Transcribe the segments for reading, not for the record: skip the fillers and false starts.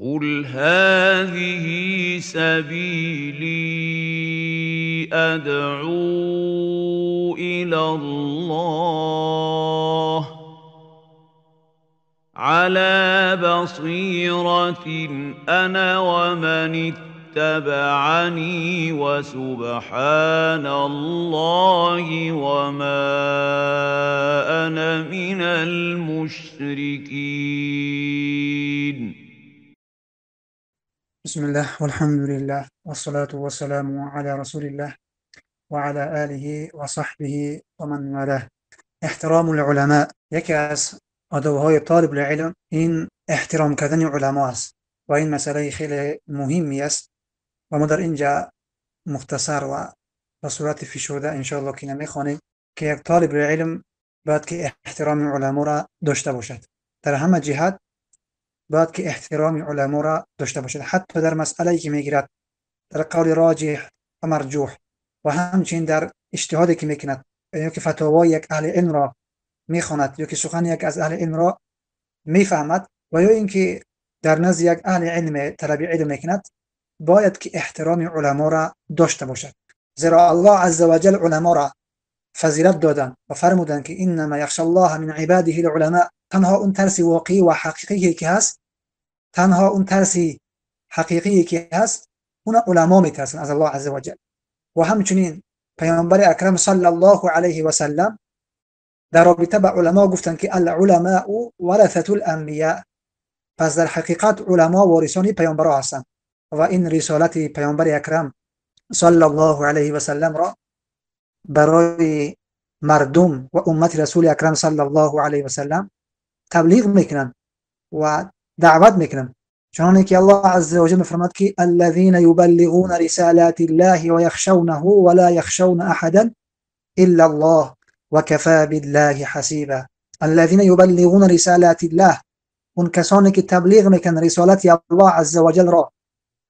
قل هذه سبيلي أدعو إلى الله على بصيرة أنا ومن اتبعني وسبحان الله وما أنا من المشركين. بسم الله والحمد لله والصلاة والسلام على رسول الله وعلى آله وصحبه ومن والاه. احترام العلماء یکی از آداب‌های طالب العلم این احترام کردن علما است و این مسئله خیلی مهمی است و ما در اینجا مختصر و به صورت فشرده انشاءالله که نمیخوانیم که یک طالب علم باید که احترام علما را داشته باشد. در همه جهت باید که احترام علما را داشته باشد، حتی در مسئله که میگیرد، در قول راجح و مرجوح و همچنین در اجتهادی که میکند، یا که فتاوای یک اهل علم را میخواند یا که سخن یک از اهل علم را میفهمد و یا اینکه در نزد یک اهل علم طلب علم میکند، باید که احترام علما را داشته باشد. زیرا الله عز وجل علما را فضیلت دادند و فرمودند که انما یخشى الله من عباده العلماء. تنها اون ترس واقعی و حقیقی که هست، تنها اون ترس حقیقی که هست، اون علما میترسن از الله عز وجل. و همچنین پیامبر اکرم صلی الله علیه و سلم در رابطه با علما گفتند که العلماء ورثه الانبیاء. پس در حقیقت علما وارثان پیامبران هستند و این رسالت پیامبر اکرم صلی الله علیه و سلم را برای مردم و امت رسول اکرم صلی الله علیه و سلم تبلیغ میکنند و دعوت میکنند، چنانکه که الله عز وجل میفرماد که الذين يبلغون رسالات الله ويخشونه ولا يخشون احدا الا الله وكفى بالله حسیبا. الذين يبلغون رسالات الله، اون کسانی که تبلیغ میکنند رسالت الله عز وجل را،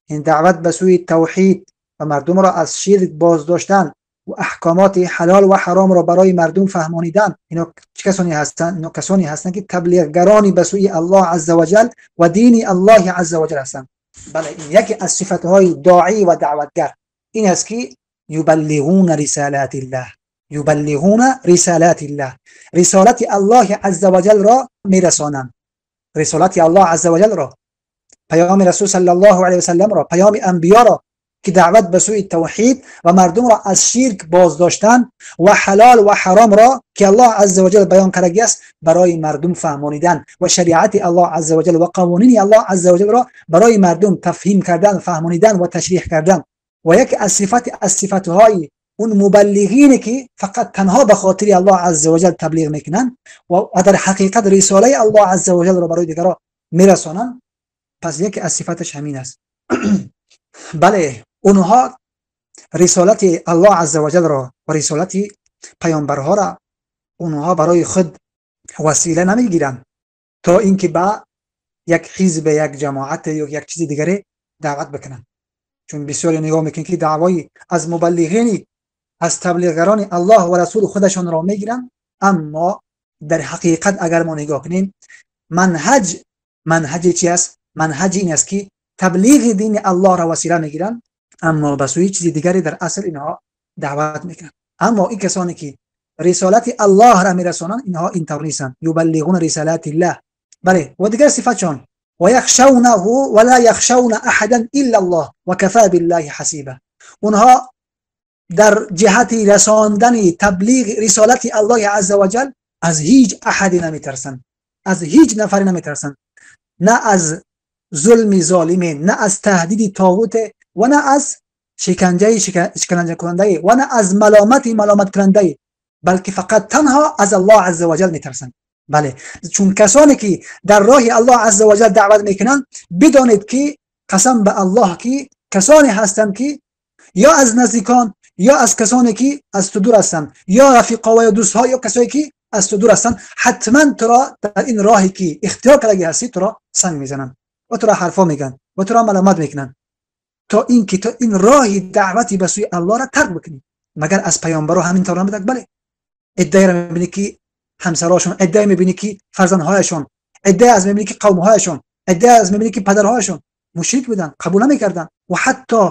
این دعوت به سوی توحید و مردم را از شرک بازداشتن و احکامات حلال و حرام را برای مردم فهمانیدن، اینا چه کسانی هستند؟ اینا کسانی هستند که تبلیغگرانی به سوی الله عز وجل و دین الله عز وجل هستند. بله، این یکی از صفتهای داعی و دعوتگر این است که یبلغون رسالات الله، یبلغون رسالات الله، رسالت الله عز وجل را میرسانند، رسالت الله عز وجل را، پیام رسول صلی الله علیه و سلم را، پیام انبیا را که دعوت به سوی توحید و مردم را از شرک بازداشتن و حلال و حرام را که الله عز وجل بیان کرده است برای مردم فهمانیدن و شریعت الله عز وجل و قوانین الله عز وجل را برای مردم تفهیم کردن، فهمانیدن و تشریح کردن. و یک از صفت از صفتهای اون مبلغین که فقط تنها به خاطر الله عز وجل تبلیغ میکنن و در حقیقت رساله الله عز وجل را برای دیگران میرسانن، پس یکی از صفتش همین است. بله، اونها رسالت الله عز وجل را و رسالت پیامبرها را اونها برای خود وسیله نمیگیرند تا اینکه به یک حزب، یک جماعت یا یک چیز دیگری دعوت بکنن. چون بسیاری نگاه میکنن که دعوای از مبلغین، از تبلیغگران الله و رسول خودشان را میگیرن، اما در حقیقت اگر ما نگاه کنیم منهج چی است؟ منهج این است که تبلیغ دین الله را وسیله میگیرن، اما به سوی چیز دیگری در اصل اینها دعوت میکنن. اما این کسانی که رسالت الله را میرسانند اینها اینطور نیستند، یبلغون رسالات الله. بله، و دیگر صفتشان و یخشونه ولا یخشون احدا الا الله وکفى بالله حسیبا. اونها در جهت رساندن تبلیغ رسالت الله عز وجل از هیچ احدی نمیترسند، از هیچ نفری نمیترسند، نه از ظلم ظالمین، نه از تهدید طاغوت و نه از شکنجه شکنجه کننده و نه از ملامت ملامت کننده، بلکه فقط تنها از الله عز وجل میترسند. بله، چون کسانی که در راه الله عز وجل دعوت میکنند، بدانید که قسم به الله که کسانی هستند که یا از نزدیکان یا از کسانی که از تو دور هستند، یا رفیقا و یا دوستها یا کسایی که از تو دور هستند، حتما تو را در این راهی که اختیار کرده هستی تو را سنگ میزنند و تو را حرفا میگن و تو را ملامت میکنن تا اینکه تو این راه دعوتی به سوی الله را ترک بکنی. مگر از پیامبرا همین طور نبود؟ بله، عده‌ای را میبینی که همسراشون، عده‌ای میبینی که فرزندهایشون، عده‌ای از میبینی که قومهایشون، عده از میبینی که پدرهاشون مشرک بودن، قبول نمیکردن و حتی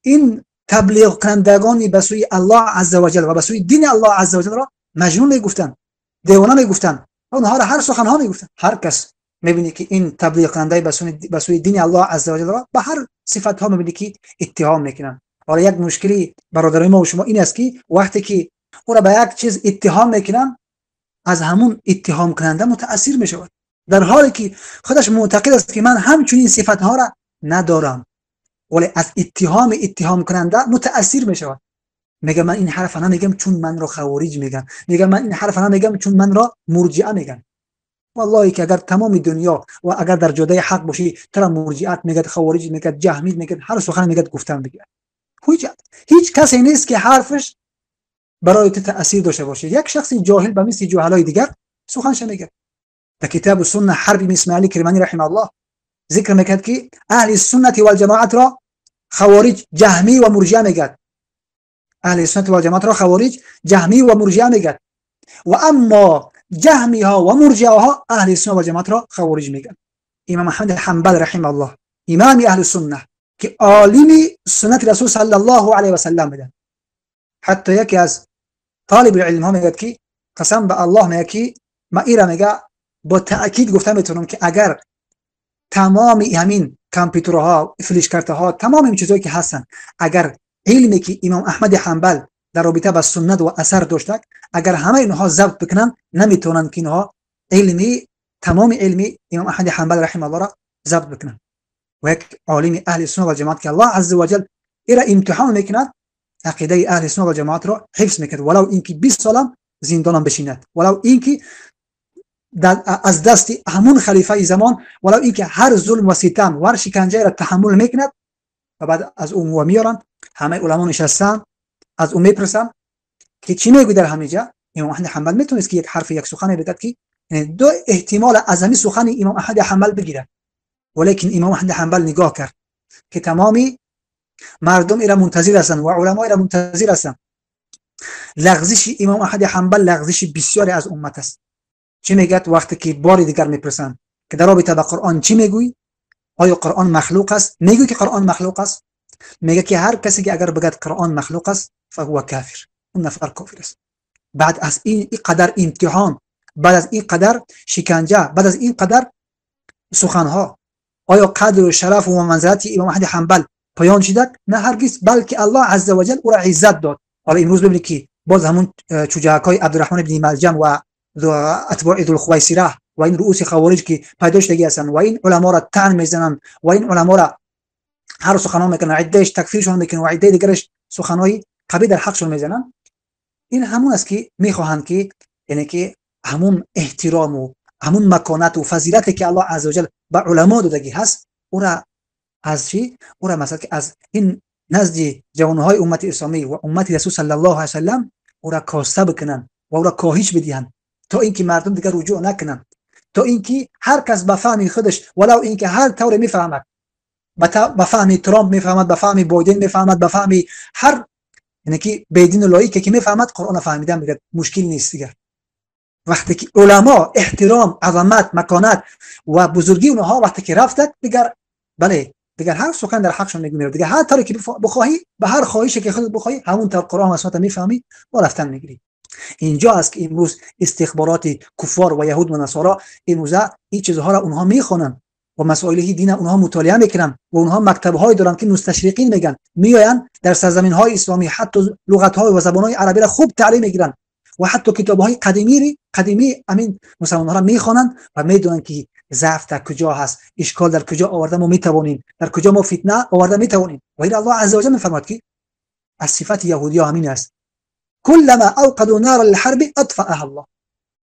این تبلیغ کنندگانی به سوی الله عزوجل و به سوی دین الله عزوجل را مجنون میگفتن، دیوانه میگفتن، اونها را هر سخنها میگفتن. هر کس میبینی که این تبلیغ کننده به سوی دین الله عزوجل را به هر صفت ها میبینی که اتهام میکنن. حالا یک مشکلی برادرای ما و شما این است که وقتی که او را به یک چیز اتهام میکنن، از همون اتهام کننده متاثر میشود، در حالی که خودش معتقد است که من همچنین صفت ها را ندارم، ولی از اتهام کننده متاثر میشود. میگه من این حرف نمیگم چون من را خوارج میگن، میگه من این حرف نمیگم چون من را مرجئه میگن. والله که اگر تمام دنیا و اگر در جاده حق باشی تو را مرجئت میگه، خوارج میگه، جهمی میگه، هر سخن میگه گفتن بگه. هیچ کسی نیست که حرفش برای تو تاثیر داشته باشه. یک شخص جاهل به مثل جاهلای دیگر سخنش میگه. در کتاب السنه حرب بن اسماعیل کرمانی رحمه الله ذکر میکرد که اهل السنت والجماعت را خوارج، جهمی و مرجئه میگه. اهل سنت و جماعت را خوارج، جهمی و مرجئه میگن و اما جهمی ها و مرجئه ها اهل سنت و جماعت را خوارج میگن. امام احمد حنبل رحمه الله، امام اهل سنت که عالم سنت رسول صلی الله علیه و سلم بودن، حتی یکی از طالب العلم ها میگه که قسم به الله میگه که ما ایرا میگه با تأکید گفتم میتونم که اگر تمام همین کامپیوترها، فلش کارت ها، تمام این چیزهایی که هستن، اگر علمی که امام احمد حنبل در رابطه با سنت و اثر داشته، اگر همه اینها ضبط بکنن، نمیتونن که اینها علمی، تمام علمی امام احمد حنبل رحمه الله را ضبط بکنن. و یک عالم اهل سنت و جماعت که الله عز وجل ایرا امتحان میکند، عقیده اهل سنت و جماعت را حفظ میکند، ولو اینکه 20 سالم زندانم بشیند، ولو اینکه از دست همون خلیفه زمان، ولو اینکه هر ظلم و ستم و هر شکنجه را تحمل میکند. و بعد از اون میارن همه علما نشستن از اون میپرسن که چی میگوی در همینجا. امام احمد حنبل میتونست که یک حرف، یک سخن بگه که دو احتمال از همین سخن امام احمد حنبل بگیره، ولیکن امام احمد حنبل نگاه کرد که تمامی مردم ایرا منتظر هستند و علما ایرا منتظر هستند. لغزش امام احمد حنبل لغزش بسیاری از امت است. چی میگه وقتی که بار دیگر میپرسن که در رابطه با قرآن چی میگویی؟ آیا قرآن مخلوق است؟ میگویی که قرآن مخلوق است؟ میگه که هر کسی که اگر بگه قرآن مخلوق است فهو کافر، اون نفر کافر است. بعد از این قدر امتحان، بعد از این قدر شکنجه، بعد از این قدر سخنها، آیا قدر و شرف و منزلت امام احمد حنبل پایان شده؟ نه هرگز، بلکه الله عزوجل او را عزت داد. حالا امروز ببینید که باز همون چوجهکای عبدالرحمن بن ملجم و اتباع ذوالخویصره و این رؤوس خوارج که پیدا شدگی هستند و این علما را طعن میزنن و این علما را هر سخنان میکنن، عدهش تکفیرشون میکنن و عده دیگرش سخنهای قبیح در حقشون میزنن. این همون است که میخواهند که یعنی که همون احترام و همون مکانت و فضیلتی که الله عزوجل به علما دادگی هست، او را از چی؟ او را مثلا که از این نزد جوانهای امت اسلامی و امت رسول صلی الله علیه و سلم او را کاسته بکنن و او را کاهش بدهند تا اینکه مردم دیگر رجوع نکنن، تا اینکه هر کس به فهم خودش، ولو اینکه هر طور میفهمد، به فهم ترامپ میفهمد، به فهم بایدن میفهمد، به فهم هر یعنی که بیدین و لایکه که میفهمد، قرآن فهمیدن میگه مشکل نیست دیگر. وقتی که علما احترام، عظمت، مکانت و بزرگی اونها وقتی که رفت دیگر، بله دیگر هر سخن در حقشون میگه، دیگر هر طوری که بخواهی، به هر خواهشی که خودت بخواهی، همون طور قرآن و سنت میفهمی و رفتن میگیری. اینجا است که امروز استخبارات کفار و یهود و نصارا امروز این چیزها را اونها میخوانند و مسائل دین اونها مطالعه میکنن و اونها مکتب های دارن که مستشرقین میگن، میآیند در سرزمین های اسلامی حتی لغت های و زبان های عربی را خوب تعلیم میگیرن و حتی کتاب های قدیمی امین مسلمان ها را میخوانند و میدونن که ضعف در کجا هست، اشکال در کجا آورده ما میتوانیم، در کجا ما فتنه آورده میتوانیم. و این الله عزوجل میفرماد که از صفت یهودی همین است، كلما اوقدوا نار الحرب اطفأها الله.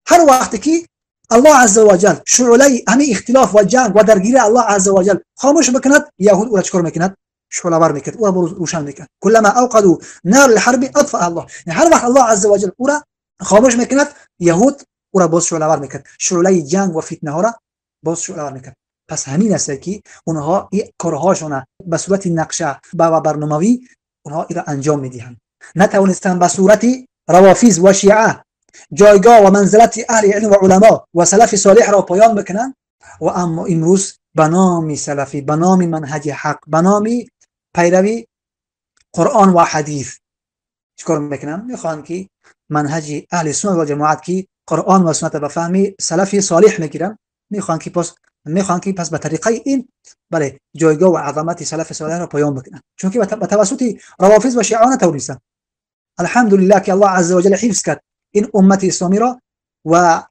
هر وقتی که الله عزوجل شعله همین اختلاف و جنگ و درگیری الله عزوجل خاموش بکند، یهود او را چکار میکند؟ شعله بر میکند، او را روشن میکند. كلما اوقدوا نار الحرب اطفأها الله، یعنی هر وقت الله عزوجل او را خاموش میکند، یهود او را باز شعله بر میکند، شعله جنگ و فتنه ها را باز شعله بر میکند. پس همین است که اونها این کارهاشون به صورت نقشه و برنامه‌ای اونها را انجام میدهند. نتوانستند به صورت روافض و شیعه جایگاه و منزلت اهل علم و علما و سلف صالح را پایان بکنند، و اما امروز به نام سلفی، به نام منهج حق، به نام پیروی قرآن و حدیث چیکار میکنن؟ میخوان که منهج اهل سنت و جماعت که قرآن و سنت به فهم سلفی صالح میگیرن، میخوان که پس به طریقه این بله جایگاه و عظمت سلف صالح را پایان بکنن، چون که به توسط روافض و شیعه نتونستن. الحمدلله که الله عز وجل حفظ کرد این امت اسلامی را و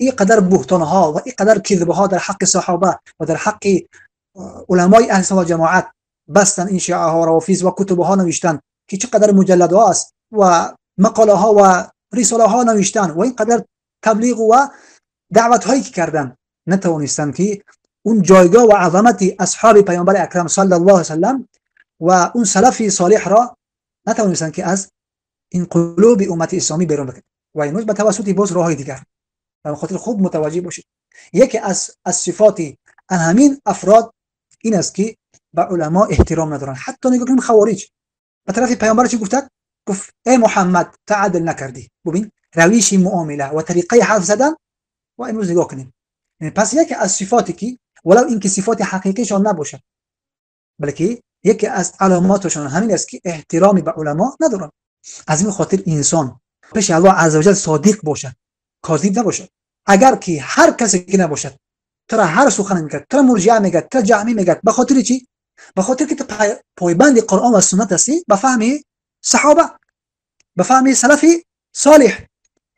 اینقدر بهتان ها و اینقدر کذب ها در حق صحابه و در حق علمای اهل سنت و جماعت بستن این شیعه ها و روافض و کتب ها نوشتن که چقدر مجلد ها است و مقاله ها و رساله ها نوشتن و اینقدر تبلیغ و دعوت هایی که کردن، نتوانستن که اون جایگاه و عظمت اصحاب پیامبر اکرم صلی الله علیه وسلم و اون سلف صالح را نتوانستن که از این قلوب امت اسلامی بیرون بکنن. و امروز به توسط باز راه دیگر. به خاطر خوب متوجه باشید، یکی از صفات همین افراد این است که به علما احترام ندارن. حتی نگاه کنیم خوارج به طرف پیامبر چی گفتن؟ گفت ای محمد، تو عدل نکردی. ببین روش معامله و طریقه حرف زدن. و امروز نگاه کنیم، یعنی پس یکی از صفاتی که ولو اینکه صفات حقیقیشان نباشد، بلکه یکی از علاماتشان همین است که احترامی به علما ندارن. از این خاطر انسان پیش الله عزوجل صادق باشد، کاذب نباشد. اگر که هر کسی که نباشد تو را هر سخن میگه، تو را مرجئه میگه، تو را جهمی میگه، به خاطر چی؟ به خاطر که تو پایبند قرآن و سنت هستی، به فهم صحابه، به فهم سلفی صالح،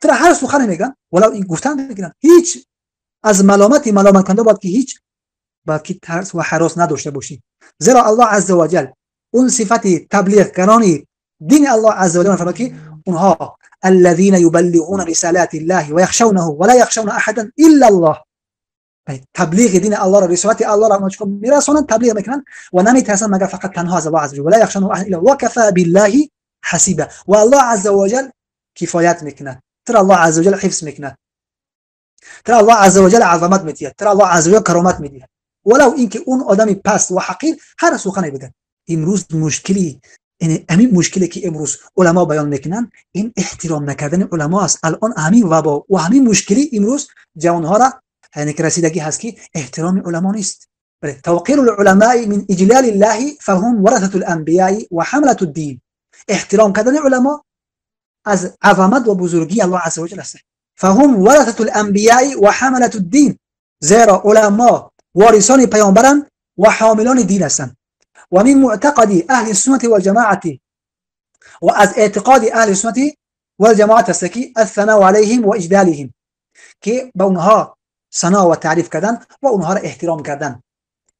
تو را هر سخن میگن، ولو این گفتن میگن، هیچ از ملامت ملامت کننده باید که هیچ باید که ترس و هراس نداشته باشی، زیرا الله عزوجل اون صفت تبلیغ گرانی دین الله عزوجل میفرماید که اونها الذين يبلغون رسالات الله ويخشونه ولا يخشون احدا الا الله. تبلیغ دین الله را، رسالت الله را چون میرسونن، تبلیغ میکنن و نمیترسن مگر فقط تنها از الله عز وجل. ولا يخشون احدا الا وكفى بالله حسیبا. و الله عز وجل کفایت میکنه، تر الله عز وجل حفظ میکنه، تر الله عز وجل عظمت میدیه، تر الله عز وجل کرامت میدیه، ولو اینکه اون آدمی پست و حقیر هر سخنی بگه. امروز مشکلی، یعنی همین مشکلی که امروز علما بیان میکنن، این احترام نکردن علما است. الان همین وبا و همین مشکلی امروز جوانها را یعنی که رسیدگی هست که احترام علما نیست. توقیر العلماء من اجلال الله فهم ورثة الانبیاء و حملة الدین. احترام کردن علما از عظمت و بزرگی الله عز وجل است. فهم ورثة الانبیاء و حملة الدین، زیرا علما وارثان پیامبران و حاملان دین هستند. و من معتقد اهل السنة والجماعة، و از اعتقاد اهل السنة والجماعة است که الثناء علیهم و اجلالهم، که به اونها ثنا و تعریف کردن و اونها را احترام کردن.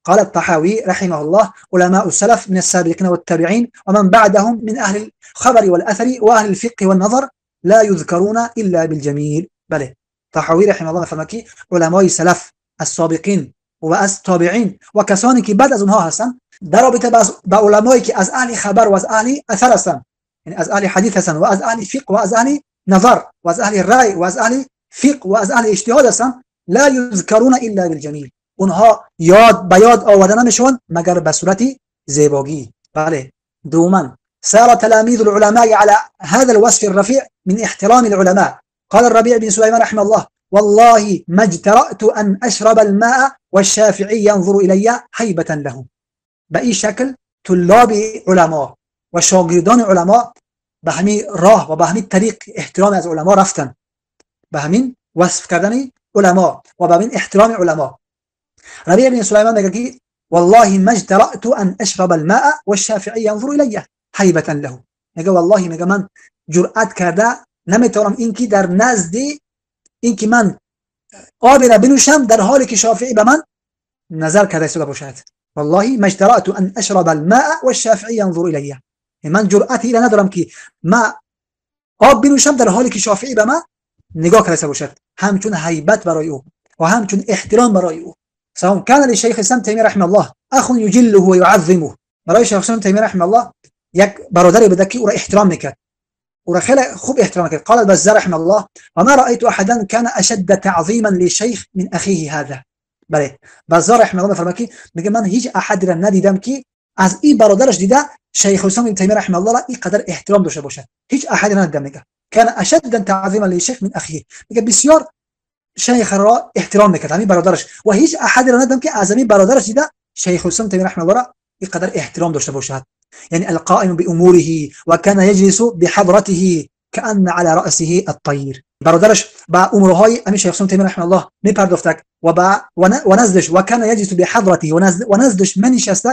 قال الطحاوي رحمه الله: علماء السلف من السابقين والتابعين ومن بعدهم من أهل الخبر والأثر وأهل الفقه والنظر لا يذكرون إلا بالجميل. بله، طحاوی رحمه الله فرمود که علمای سلف، السابقین و از تابعین و کسانی که بعد از اونها هستند، در رابطه با علمایی که از اهل خبر و از اهل اثر هستند، یعنی از اهل حدیث هستند و از اهل فقه و از اهل نظر و از اهل رأی و از اهل فقه و از اهل اجتهاد هستند، لا يذكرون الا بالجمیل، اونها یاد به یاد آورده نمیشون مگر به صورت زیباگی. بله، دوما سار تلاميذ العلماء على هذا الوصف الرفيع من احترام العلماء. قال الربيع بن سليمان رحمه الله: والله ما اجترأت أن أشرب الماء والشافعي ينظر إلي هيبة له. به این شکل طلاب علما و شاگردان علما به همین راه و به همین طریق احترام از علما رفتن، به همین وصف کردن علما و به همین احترام علما. ربیع بن سلیمان میگه که والله ما اجترأت ان اشرب الماء والشافعي ينظر الي هيبة له. میگه والله، میگه من جرأت کرده نمیتونم اینکه در نزد اینکه من آب را بنوشم در حالی که شافعی به من نظر کرده ایستاده باشد. والله ما اجترأت ان اشرب الماء والشافعي ينظر الي. من جرأتی را ندارم که ما آب بنوشم در حالی که شافعی به من نگاه کرده باشد، همچون هیبت برای او و همچون احترام برای او. سوم، كان لشيخ الاسلام تيميه رحمه الله اخ يجله ويعظمه. برای شیخ الاسلام تیمیه رحمه الله یک برادری بوده که او را احترام میکرد، او را خیلی خوب احترام کرد. قال البزار رحمه الله: وما رأيت احدا كان اشد تعظيما للشيخ من اخيه هذا. بله، بزار رحمه الله میفرماید که میگه من هیچ احد را ندیدم که از این برادرش دیده شیخ الاسلام ابن تیمیه رحمه الله را اینقدر احترام داشته باشد. هیچ احدی ندیدم. میگه كان اشد تعظیما للشيخ من اخيه. میگه بسیار شیخ را احترام میکرد، همین برادرش، و هیچ احدی را ندیدم که از همین برادرش دیده شیخ الاسلام تیمیه رحمه الله را اینقدر احترام داشته باشد. یعنی القائم باموره وكان يجلس بحضرته كأن على رأسه الطير. برادرش با امورهای همین شیخ الاسلام تیمیه رحمه الله میپرداخت و با و نزدش وكان يجلس بحضرته و نزدش منشست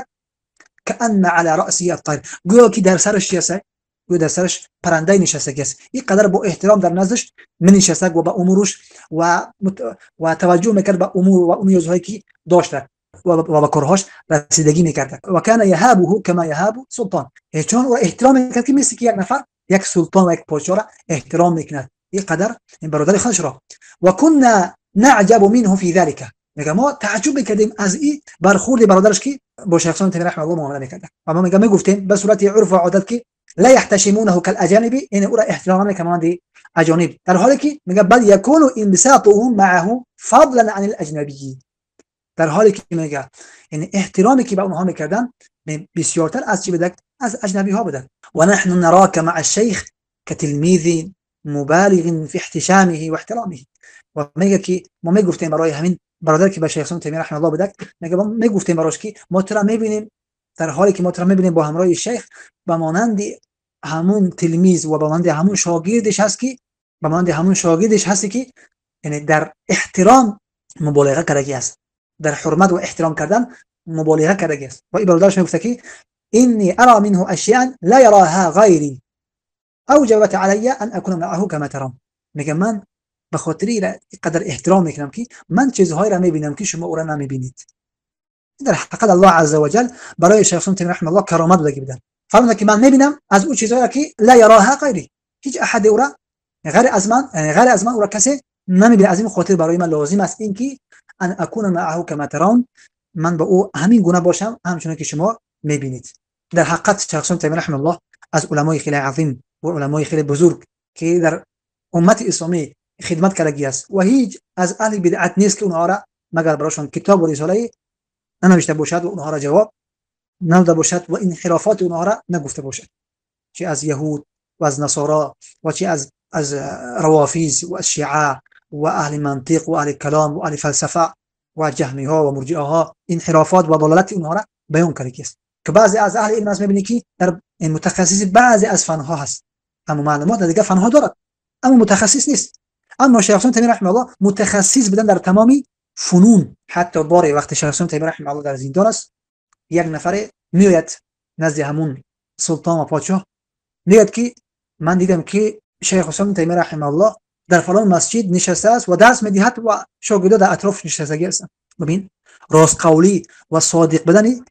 كأن على رأسه الطير، گویا که در سرش چی است؟ گویا در سرش پرنده نشسته است. اینقدر با احترام در نزدش منشست و با امورش و توجه میکرد به امور و نیازهایی که داشته و به کارهاش رسیدگی میکرد. و کان یهابه کما یهاب سلطان، چون او احترام میکرد که مثل که یک نفر یک سلطان و یک پادشاه را احترام میکند، اینقدر این برادر خودش را. و كنا نعجب منه في ذلك، میگه ما تعجب میکردیم از این برخورد برادرش که با شیخ الاسلام تیمیه رحمه الله معامله میکرد. و ما میگه میگفتیم به صورت عرف و عادت که لا يحتشمونه كالاجانب، یعنی او را احترام نمیکنه مانند اجانب، در حالی که میگه بل يكون انبساطهم معه فضلا عن الاجنبی، در حالی که میگه یعنی احترامی که به اونها میکردن بسیارتر از چی بودک؟ از اجنبی ها بودن. و نحن نراك مع الشيخ كتلميذ مبالغ في احتشامه واحترامه. و میگه که ما میگفتیم برای همین برادر که به شیخ الاسلام تیمیه رحمه الله بودک، میگه ما میگفتیم براش که ما تو را میبینیم، در حالی که ما تو را میبینیم با همراه شیخ به مانند همون تلمیذ و به مانند همون شاگردش هست که به مانند همون شاگردش هست که یعنی در احترام مبالغه کردگی است، در حرمت و احترام کردن مبالغه کردگی است. و این برادرش میگفته که إني أرى منه أشياء لا يراها غيري أوجبت علي أن أكون معه كما ترون. میگه من به خاطر قدر احترام میکنم که من چیزهایی را میبینم که شما او را نمیبینید. در حقیقت الله عز وجل برای شیخ الاسلام تیمیه رحمه الله کرامت داده بودن، فرمودن که من میبینم از او چیزهایی که لا يراها غیری، هیچ احد او را غیر از من، یعنی غیر از من او را کسی نمیبینه. از این خاطر برای من لازم است اینکه ان اكون معه كما ترون، من با او همین گونه باشم همچنان که شما میبینید. در حقیقت شیخ الاسلام تیمیه رحمه الله از علمای خیلی عظیم و علمای خیلی بزرگ که در امت اسلامی خدمت کردگی است و هیچ از اهل بدعت نیست که اونها را مگر براشون کتاب و رساله ننوشته باشد و اونها را جواب نداده باشد و انحرافات اونها را نگفته باشد، چه از یهود و از نصارا و چه از روافیز و از شیعه و اهل منطق و اهل کلام و اهل فلسفه و جهمی ها و مرجئه ها، انحرافات و ضلالت اونها را بیان کرده است. که بعضی از اهل علم میبینی که در متخصص بعضی از فنها هست، اما معلومات در دیگه فنها دارد اما متخصص نیست. اما شیخ الاسلام تیمیه رحمه الله متخصص بودن در تمامی فنون. حتی باری وقتی شیخ الاسلام تیمیه رحمه الله در زندان است، یک نفر میآید نزد همون سلطان و پادشاه، میگه که من دیدم که شیخ الاسلام تیمیه رحمه الله در فلان مسجد نشسته است و درس میدهد و شاگردان در اطراف نشستگی هستند. ببین راست قولی و صادق بودن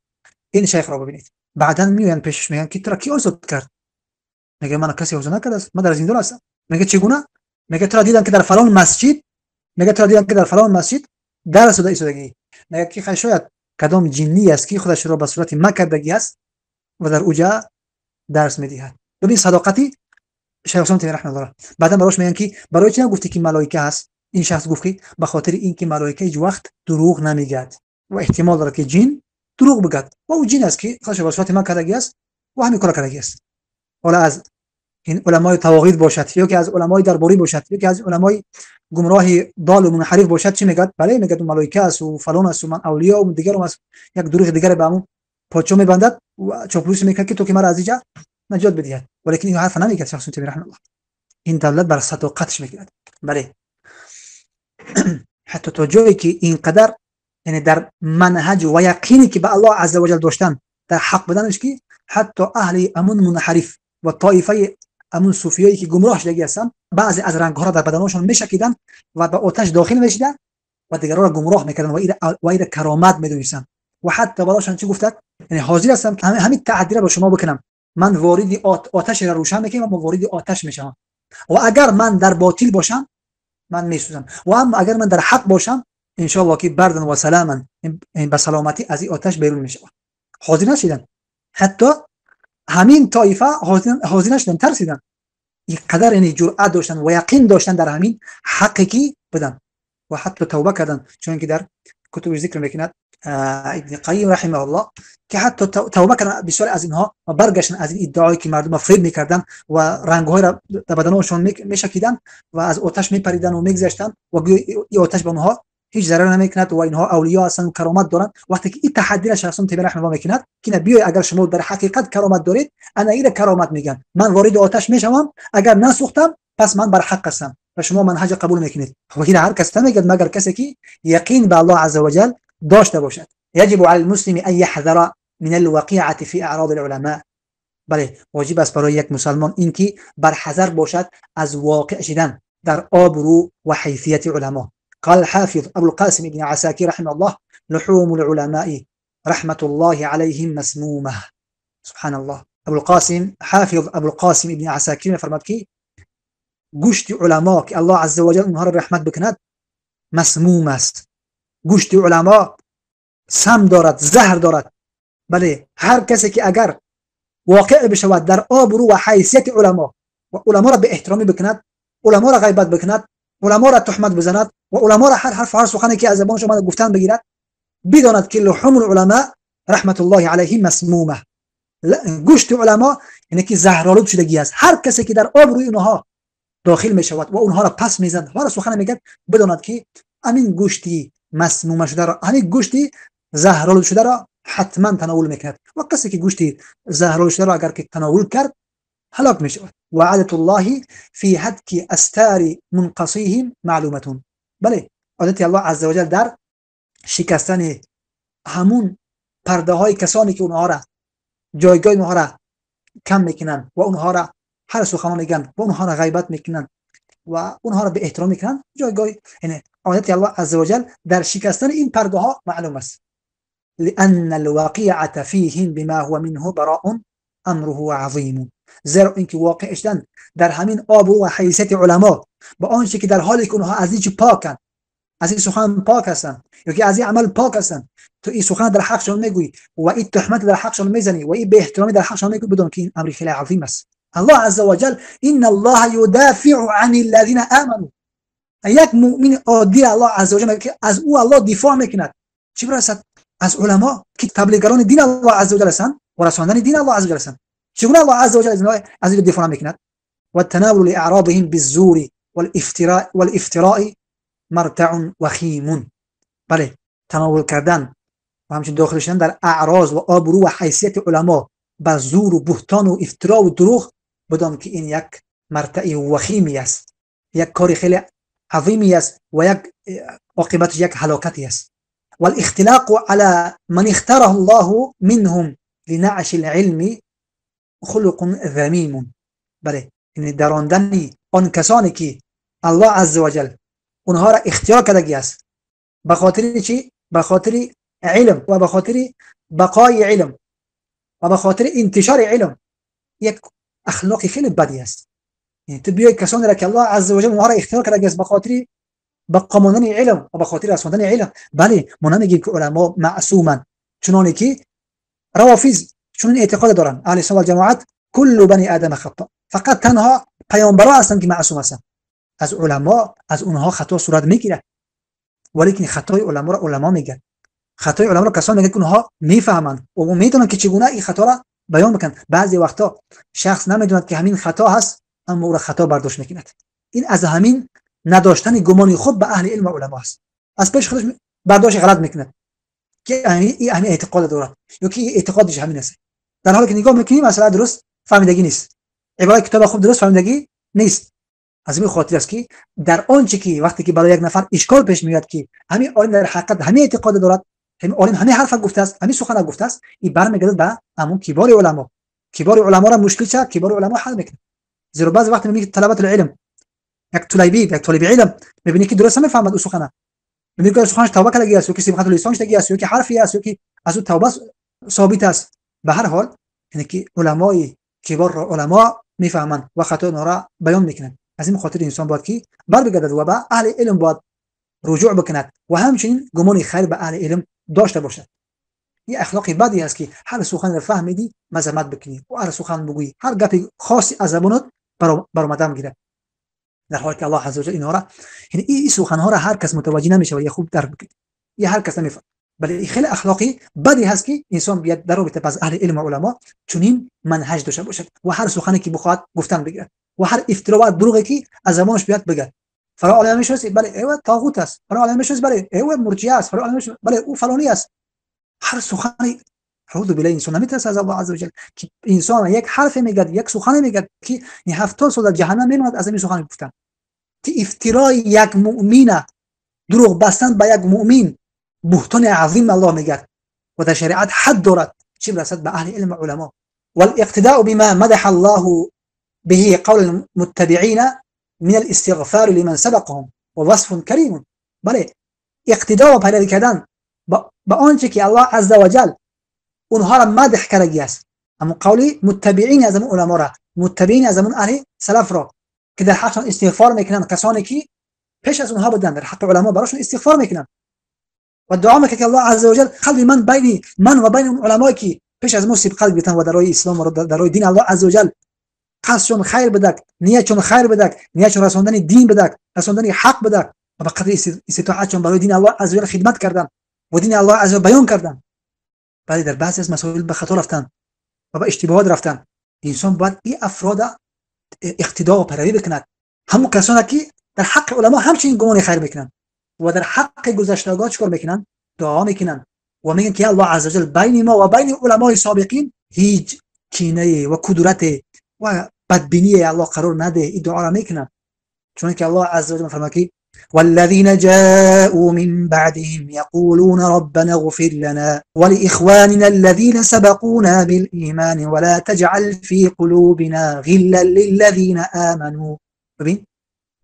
این شیخ را ببینید. بعدا میآیند پیشش میگن که تو را کی آزاد کرد؟ میگه من کسی آزاد نکرده است، من در زندان هستم. میگه چگونه؟ میگه تو را دیدم که در فلان مسجد، میگه تو را دیدم که در فلان مسجد درس داده ایستادگی. میگه که شاید کدام جنی است که خودش را به صورت مکردگی است و در اوجا درس میدهد. ببین صداقتی شیخ الاسلام تیمیه رحمه الله. بعدا براش میگن که برای چی نگفتی که ملائکه هست؟ این شخص گفت که به خاطر اینکه ملائکه هیچ وقت دروغ نمیگد و احتمال داره که جن دروغ بگد و او جن است که خودش به صورت مکردگی است و همین کار کردگی است. حالا از این علمای تواغیت باشد یا که از علمای درباری باشد یا که از علمای گمراه ضال و منحرف باشد، چی میگد؟ بله میگد اون ملائکه است و فلان است و من اولیا و دیگر است. یک دروغ دیگر به همون پاچو میبندد و چاپلوسی میکرد که تو که مرا از اینجا نجات بدهد. ولیکن این حرف نمیگه شخص تیمیه رحمه الله. این دولت بر صداقتش میگیرد. بله حتی تا جایی که اینقدر یعنی در منهج و یقینی که به الله عز وجل داشتن در حق بدنش که حتی اهل امون منحرف و طایفه امون صوفیایی که گمراه شدگی هستن بعضی از رنگ‌ها را در بدنشون میشکیدن و به آتش داخل میشدن و دیگران را گمراه میکردن و ایره کرامت میدونستن. و حتی براشون چی گفتن؟ یعنی حاضر هستم که همین تعدی را با شما بکنم، من وارد آتش را روشن میکنم و وارد آتش میشم و اگر من در باطل باشم من میسوزم و اما اگر من در حق باشم ان شاء الله که بردن و سلاما به سلامتی از این آتش بیرون میشم. حاضر نشدن، حتی همین طایفه حاضر نشدن، ترسیدن. اینقدر یعنی جرأت داشتن و یقین داشتن در همین حقی که بدن و حتی توبه کردن، چون که در کتب ذکر میکند ابن قیم رحمه الله که حتی توبه کردن بسیار از اینها و برگشتن از این ادعایی که مردم فریب میکردن و رنگ‌های را در بدنشون میشکیدن و از آتش میپریدن و میگذشتن و این آتش به اونها هیچ ضرر نمیکند و اینها اولیا هستن و کرامت دارن. وقتی که این تحدی را شخص تیمی رحمه الله میکند که نه بیای اگر شما در حقیقت کرامت دارید، انا این کرامت میگن، من وارد آتش میشوم، اگر نسوختم پس من بر حق هستم و شما منهج قبول میکنید. خب این هر کس نمیگه مگر کسی که یقین به الله عز وجل داشته باشد. يجب على المسلم أن يحذر من الوقيعة في أعراض العلماء. بله، واجب است برای یک مسلمان اینکه برحذر باشد از واقع شدن در آبرو و حیثیت علما. قال الحافظ أبو القاسم ابن عساكر رحمه الله: لحوم العلماء رحمة الله عليهم مسمومة. سبحان الله. ابو القاسم، حافظ ابو القاسم ابن عساکر فرمود که گوشت علما که الله عز وجل اونها را رحمت بکند مسموم است. گوشت علما سم دارد، زهر دارد. بله، هر کسی که اگر واقع بشود در آبرو و حیثیت علما و علما را به احترامی بکند، علما را غیبت بکند، علما را تهمت بزند و علما را هر حرف هر سخنی که از زبان شما گفتن بگیرد، بداند که لحوم العلماء رحمت الله علیهم مسمومه. گوشت علما یعنی که زهرآلود شدگی است. هر کسی که در آبروی اونها داخل می شود و اونها را پس میزند و هر سخن میگه، بداند که همین گوشتی مسموم شده را، همین گوشتی زهرآلود شده را حتما تناول میکند و کسی که گوشتی زهرآلود شده را اگر که تناول کرد هلاک می شود. و عادت الله فی هتک استار منقصیهم معلومه. بله، عادت الله عز وجل در شکستن همون پرده های کسانی که اونها را جایگاه اونها را کم میکنن و اونها را هر سخن میگن و اونها را غیبت میکنن و اونها را به احترام میکنن، جایگاه یعنی عادت الله عز وجل در شکستن این پرده ها معلوم است. لأن الواقعة فيهم بما هو منه براء امره عظیم. زیرا اینکه واقع شدن در همین آب و حیثیت علما با آنچه که در حالی که اونها از این پاکن، از این سخن پاک هستن یا که از این عمل پاک هستن، تو این سخن در حقشون میگویی و این تهمت در حقشون میزنی و این به احترامی در حقشون میگویی، بدون که این امر خیلی عظیم است. الله عز وجل ان الله يدافع عن الذين آمنوا. یک مؤمن عادی الله عز وجل که از او الله دفاع میکند، چی برسد از علما که تبلیغگران دین الله عز وجل هستند و رساندن دین الله عز وجل هستند؟ چگونه الله عز وجل از این دفاع میکند؟ و التناول لاعراضهم بالزور والافتراء مرتع وخیم. بله، تناول کردن و همچنین داخل شدن در اعراض و آبرو و حیثیت علما بر زور و بهتان و افترا و دروغ، بدان که این یک مرتع وخیمی است، یک کار خیلی عظیمی است و یک عاقبتش یک هلاکتی است. والاختلاق على من اختاره الله منهم لنعش العلم خلق ذمیم. بله، یعنی دراندن آن کسانی که الله عز وجل اونها را اختیار کردگی است، به خاطر چی؟ به خاطر علم و به خاطر بقای علم و به خاطر انتشار علم، یک اخلاق خیلی بدی است. یعنی تو بیای کسانی را که الله عز وجل اونها را اختیار کردگی است به خاطر بقا ماندن علم و به خاطر رساندن علم. بله، ما نمیگیم که علما معصومن، چنانه که روافض چون اعتقاد دارن اهل سنت و جماعت کل بنی آدم خطا، فقط تنها پیامبران هستند که معصوم هستند. از علما از اونها خطا صورت میگیره، ولیکن خطای علما را علما میگن، خطای علما را کسانی میگن که اونها میفهمند و میدونن که چگونه این خطا را بیان بکنن. بعضی وقتا شخص نمیدوند که همین خطا هست، اما او را خطا برداشت میکند. این از همین نداشتن گمان خود به اهل علم و علما است. از پیش خودش برداشت غلط میکند که همین اعتقاد دارد یا که اعتقادش همین است، در حالی که نگاه میکنیم مسئله درست فهمیدگی نیست، عبارت کتاب خوب درست فهمیدگی نیست. از این خاطر است که در آنچه که وقتی که برای یک نفر اشکال پیش میاد که همین عالم در حقیقت همین اعتقاد دارد، همین عالم همین حرف گفته است، همین سخن گفته است، این برمیگردد به همون کبار علما. کبار علما را مشکل چه؟ کبار علما حل میکنه. زیرا بعضی وقت میبینی که طلبه العلم، یک طالبی، یک طالب علم میبینی که درست نمیفهمد او سخنه، میبینی که سخنش توبه کردگی است، یا که سبقت لسانش دیگه است، یا که حرفی است، یا که از او توبه ثابت است. به هر حال یعنی که علمای کبار را علما میفهمند و خطای اونها را بیان میکنند. از این خاطر انسان باید که بر بگردد و به اهل علم باید رجوع بکند و همچنین گمان خیر به اهل علم داشته باشد. این اخلاق بدی است که هر سخن را فهمیدی مذمت بکنی و هر سخن بگویی، هر گپی خاصی از زبانت برآمدن گیرد، در حالی که الله عز وجل اینها را، یعنی این سخنها را هر کس متوجه نمیشه و یا خوب درک بکنه، یا هر کس نمیفهمه. بله خیلی اخلاقی بدی هست که انسان بیاد در رابطه باز اهل علم و علما چنین منهج داشته باشد و هر سخنی که بخواد گفتن بگیرد و هر افترا و دروغی که از زبانش بیاد بگه. فلان عالم میشناسی؟ بله او طاغوت است. فلان عالم میشناسی؟ بله او مرجئه است. فلان عالم میشناسی؟ بله او فلانی است. هر سخنی، اعوذ بالله، انسان نمیترسه از الله عز وجل که انسان یک حرف میگه، یک سخن میگه که این 70 سال در جهنم میماند از این سخن گفتن. که افترای یک مؤمن، دروغ بستن به یک مؤمن، بهتان عظیم الله میگه و در شریعت حد دارد، چه برسد به اهل علم و علما. والاقتداء بما مدح الله به قول المتبعين من الاستغفار لمن سبقهم ووصف كريم. بله اقتداء و پیروی کردن با آنچه که الله عز وجل اونها را مدح کردگی است، اما قولی متبعین از اون علما را، متبعین از اون اهل سلف را که در حقشان استغفار میکنن، کسانی که پیش از اونها بودن در حق علما براشون استغفار میکنن و دعا میکنن که الله عز وجل قلب من بین من و بین اون علمایی که پیش از ما سبقت گرفتن و در راه اسلام و در راه دین الله عز وجل قصدشون خیر بدک، نیتشون خیر بدک، نیتشون رساندن دین بدک، رساندن حق بدک و به قدر استطاعتشون برای دین الله عز وجل خدمت کردن و دین الله عز وجل بیان کردن. ولی در بعضی از مسائل به خطا رفتن و به اشتباهات رفتن. انسان باید این افراد اقتدا و پیروی بکند، همون کسانی که در حق علما همچنین گمان خیر میکنن و در حق گذشتگان چیکار میکنن؟ دعا میکنن و میگن که الله عز وجل بین ما و بین علمای سابقین هیچ کینه و کدورت و بدبینی الله قرار نده. این دعا را میکنن، چون که الله عز وجل میفرماید که والذين جاءوا من بعدهم يقولون ربنا اغفر لنا ولإخواننا الذين سبقونا بالإيمان ولا تجعل في قلوبنا غلا للذين آمنوا. ببین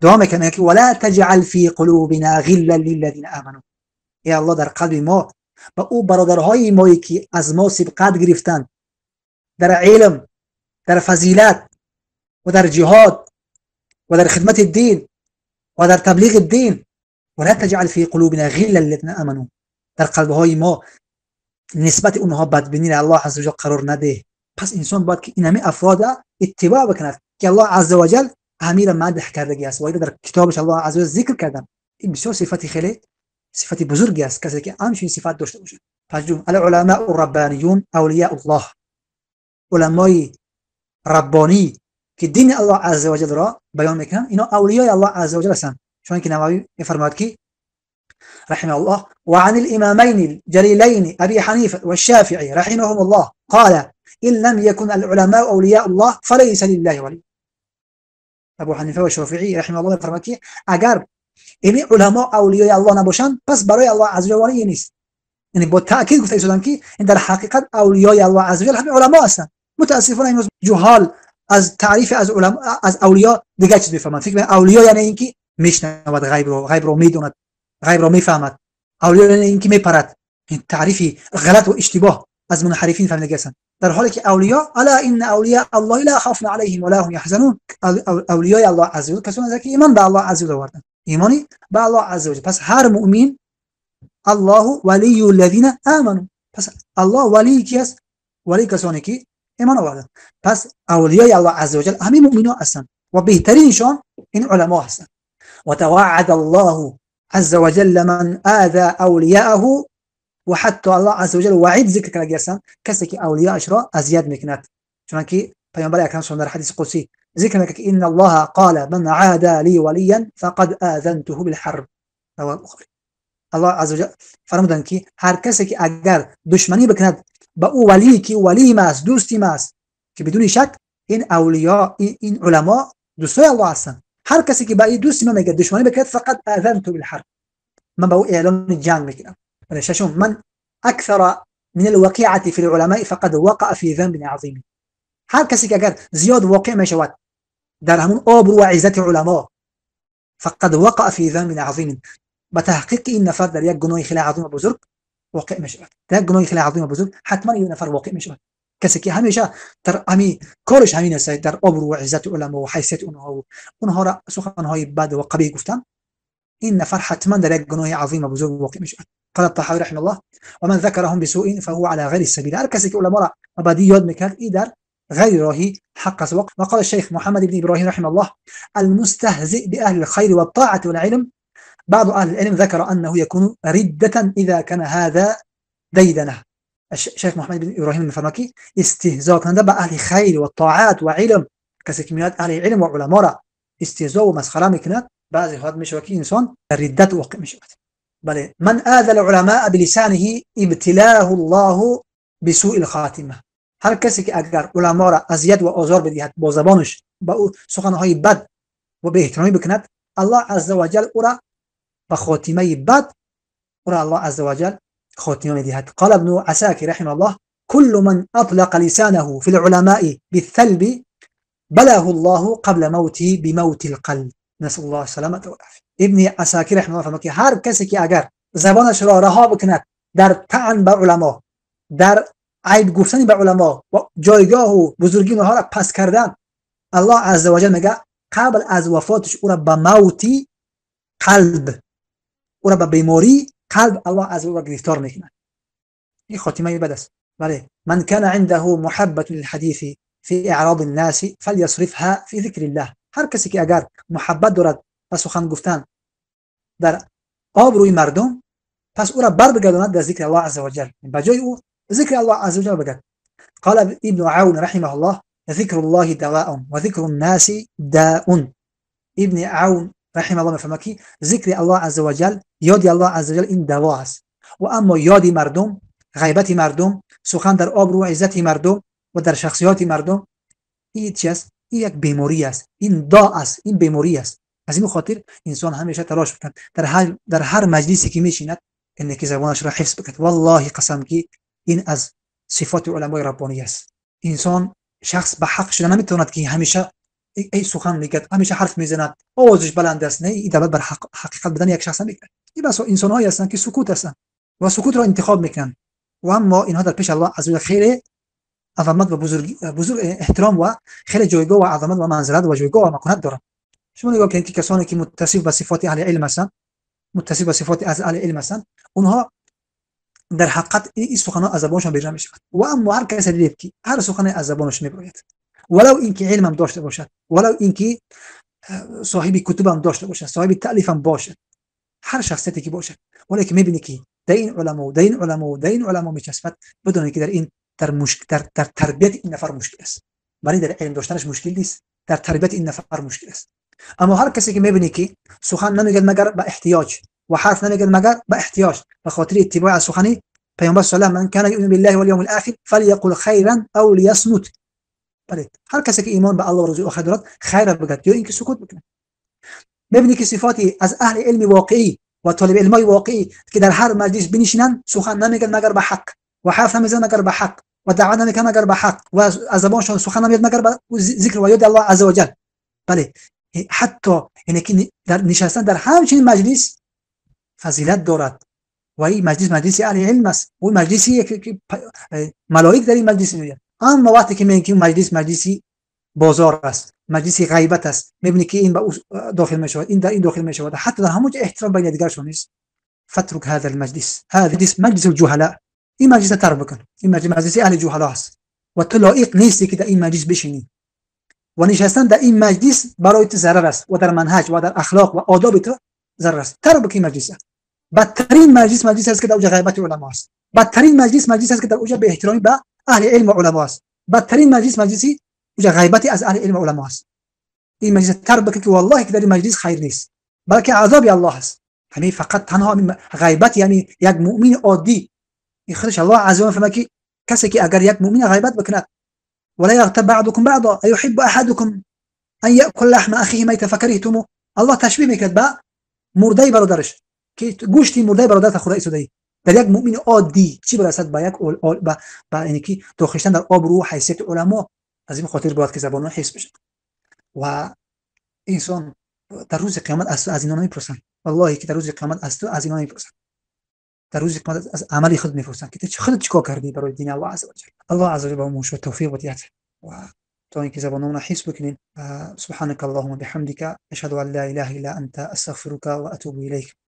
دعا میکنه که ولا تجعل في قلوبنا غلا للذين آمنوا، ای الله در قلب ما با او برادرهای مایی که از ما سبقت گرفتن در علم، در فضیلت و در جهاد و در خدمت دین و در تبلیغ دین، ولا تجعل في قلوبنا غلا للذین آمنوا، در قلبهای ما نسبت اونها بدبینی الله عز وجل قرار نده. پس انسان باید که این همه افراد اتباع بکند که الله عز وجل امیر مدح کردگی است و در کتابش الله عز وجل ذکر کردن. این بسیار صفت خیلی صفت بزرگی است کسی که همچین صفت داشته باشه. پنجم العلماء الربانیون اولیاء الله، علمای ربانی که دین الله عز وجل را بیان میکنن، اینا اولیای الله عز وجل هستند. چون که نووی میفرماید که رحمه الله وعن الإمامين الجليلين أبي حنيفة والشافعي رحمهم الله قال إن لم يكن العلماء أولياء الله فليس لله ولي. ابو حنیفه و شافعی رحمه الله میفرماید که اگر این علما اولیای الله نباشند پس برای الله عز وجل ولی نیست. یعنی با تاکید گفته شدن که این در حقیقت اولیای الله عز وجل همه علما هستند. متاسفانه امروز جهال از تعریف از علما از اولیا دیگه چیز میفهمند. فکر میکنن اولیا یعنی اینکه میشنود غیب رو، غیب رو میدوند، غیب رو میفهمد. اولیا یعنی اینکه میپرد. این تعریفی غلط و اشتباه از منحرفین فهمیده هستند. در حالی که اولیا الا ان اولیاء الله لا خوف علیهم ولا هم يحزنون، اولیای الله عز وجل کسانی که ایمان به الله عز وجل آوردند، ایمانی به الله عز وجل. پس هر مؤمن الله ولی الذین آمنوا، پس الله ولی کی است؟ ولی کسانی که ایمان آوردند. پس اولیای الله عز وجل همه مؤمنان هستند و بهترینشان این علما هستند. و توعد الله عز وجل من آذى اولیاءه، و حتی الله عز وجل وعید ذکر کرده هستند کسی که اولیاءش را اذیت میکند. چنانکه پیامبر اکرم صلی در حدیث قدسی ذکر میکند که ان الله قال من عادى لي وليا فقد آذنته بالحرب. رواه البخاری. الله عز وجل فرمودند که هر کسی که اگر دشمنی بکند با او ولی که ولی ماست، دوستی ماست، که بدون شک این اولیا این علما دوستای الله هستند، هر کسی که با این دوستی ما میگه دشمنی بکند فقط آذنته بالحرب، من با او اعلان جنگ میکنم. ششم من اکثر من الوقيعة في العلماء فقد وقع في ذنب عظیم. هر کسی که اگر زیاد واقع میشود در همون آبرو و عزت علما فقد وقع في ذنب عظیم، به تحقیق این نفر در یک گناه خیلی عظیم و بزرگ واقع میشود. در یک گناه خیلی عظیم و بزرگ حتما این نفر واقع میشود. کسی که همیشه در همی کارش همین است، در آبرو و عزت علما و حیثیت اونها و اونها را سخنهای بد و قبیح گفتن، این نفر حتما در یک گناه عظیم و بزرگ واقع میشود. قال الطحاوي رحمه الله ومن ذكرهم بسوء فهو على غير السبيل. هر کسی که علما را بدی یاد میکرد این در غير راهی حق است. وقال الشيخ محمد بن إبراهيم رحمه الله المستهزئ بأهل الخير والطاعة والعلم، بعض أهل العلم ذكر أنه يكون ردة إذا كان هذا دیدنه. شیخ محمد بن ابراهیم میفرماید که استهزاء کننده به اهل خیر و طاعت و علم، کسی که میاد اهل علم و علما را استهزاء و مسخره میکند، بعضی حالات میشود که انسان در ردت واقع میشود. بله، من آذى العلماء بلسانه ابتلاه الله بسوء الخاتمه. هر کسی که اگر علما را اذیت و آزار بدهد با زبانش، با او سخنهای بد و به احترامی بکند، الله عز وجل او را به خاتمه بد، او را الله عز وجل خاتمه میدهد. قال ابن عساکر رحمه الله: كل من اطلق لسانه في العلماء بالثلب بلاه الله قبل موته بموت القلب. نسأل الله السلامة والعافية. ابن عساکر رحمه الله فرمود که هر کسی که اگر زبانش را رها بکند در طعن بر علما، در عیب گفتن به علما و جایگاه و بزرگی اونها را پس کردن، الله عز وجل میگه قبل از وفاتش او را به موتی قلب، او را به بیماری قلب الله عز وجل گرفتار میکنه. این خاتمه بد است. بله، من كان عنده محبة للحديث في اعراض الناس فليصرفها في ذكر الله. هر کسی که اگر محبت دارد به سخن گفتن در آبروی مردم، پس او را بر بگرداند در ذکر الله عز وجل، به جای او ذکر الله عز وجل بگرد. قال ابن عون رحمه الله: ذکر الله دواء و ذکر الناس داء. ابن عون رحمه الله میفرماید که ذکر الله عز وجل، یاد الله عز وجل این دوا است، و اما یاد مردم، غیبت مردم، سخن در آبرو و عزت مردم و در شخصیات مردم، این چی است؟ این یک بیماری است، این دا است، این بیماری است. از این خاطر انسان همیشه تلاش بکند در هر مجلسی که میشیند اینه که زبانش را حفظ بکند. والله قسم که این از صفات علمای ربانی است. انسان شخص به حق شده نمیتواند که همیشه ای سخن میگد، همیشه حرف میزند، آوازش بلند است. نه، این دلالت بر حقیقت بدن یک شخص نمیکند. این بس انسان هایی هستند که سکوت هستند و سکوت را انتخاب میکنند، و اما اینها در پیش الله عز وجل خیلی عظمت و بزرگ احترام و خیلی جایگاه و عظمت و منزلت و جایگاه و مکانت دارند. شما نگاه کنید که کسانی که متصف به صفات اهل علم هستند، متصف به صفات از اهل علم هستند، اونها در حقیقت این سخنان از زبانشان بیرون میشود. و اما هر کسی دیدید که هر سخنی از زبانش میبراید، ولو اینکه علم هم داشته باشد، ولو اینکه صاحب کتب هم داشته باشد، صاحب تألیف هم باشد، هر شخصیتی که باشد، ولی که میبینی که در این علما و در این علما و در این علما میچسبد، بدونید که در این در مشک در, در تربیت این نفر مشکل است. ولی در علم داشتنش مشکل نیست، در تربیت این نفر مشکل است. اما هر کسی که میبینی که سخن نمیگه مگر به احتیاج و حرف نمیگه مگر به احتیاج، به خاطر اتباع از سخنی پیامبر صلی الله علیه و من کان یؤمن بالله والیوم الاخر فلیقل خیرا او لیصمت. بله، هر کسی که ایمان به الله و روز آخر دارد خیر بگه یا اینکه سکوت بکنه. میبینی که صفاتی از اهل علم واقعی و طالب علمای واقعی که در هر مجلس بنشینن سخن نمیگن مگر به حق، و حرف نمیزنن مگر به حق، و دعوا نمیکنن مگر به حق، و از زبانشان سخن نمیاد مگر به ذکر و یاد الله عز وجل. بله، حتی یعنی که در نشستن در همچنین مجلس فضیلت دارد، و این مجلس مجلس اهل علم است، و مجلسی که ملائک در این مجلس میآیند. اما وقتی که میگن که مجلس مجلسی بازار است، مجلسی غیبت است، میبینی که این به داخل میشود، این در این داخل میشود، حتی در همونجا احترام بین دیگرشون نیست. فترک هذا المجلس، هذا المجلس مجلس الجهلاء. این مجلس ترک بکن، این مجلس مجلس اهل جهلا است و تو لایق نیستی که در این مجلس بشینی، و نشستن در این مجلس برای تو ضرر است و در منهج و در اخلاق و آداب تو ضرر است. ترک بکن مجلس. بدترین مجلس مجلس است که در اوج غیبت علما است. بدترین مجلس مجلس است که در اوج به احترامی به اهل علم و علما است. بدترین مجلس مجلسی اوج غیبت از اهل علم و علما است. این مجلس ترک بکن که والله که در این مجلس خیر نیست، بلکه عذاب الله است. همین فقط تنها غیبت، یعنی یک مؤمن عادی، این خودش الله عز وجل فرمود که کسی که اگر یک مؤمن غیبت بکند، ولا یغتب بعضکم بعضا ایحب احدکم ان یاکل لحم اخیه میتا فکرهتموه. الله تشبیه میکرد به مرده برادرش که گوشتی مرده برادرت خورده ایستاده. در یک مؤمن عادی چی برسد با یک با یعنی که داخل در آبرو و حیثیت علما. از این خاطر باید که زبان حفظ بشه و انسان در روز قیامت از اینا نمیپرسن. والله که در روز قیامت از تو از اینا نمیپرسن. در روز قیامت از عمل خود میپرسن که تو خودت چیکار کردی برای دین الله عز وجل. الله عز وجل به ما توفیق بدهد و تا اینکه زبانمون حفظ بکنیم. سبحانك اللهم بحمدك اشهد ان لا اله الا انت استغفرك واتوب اليك.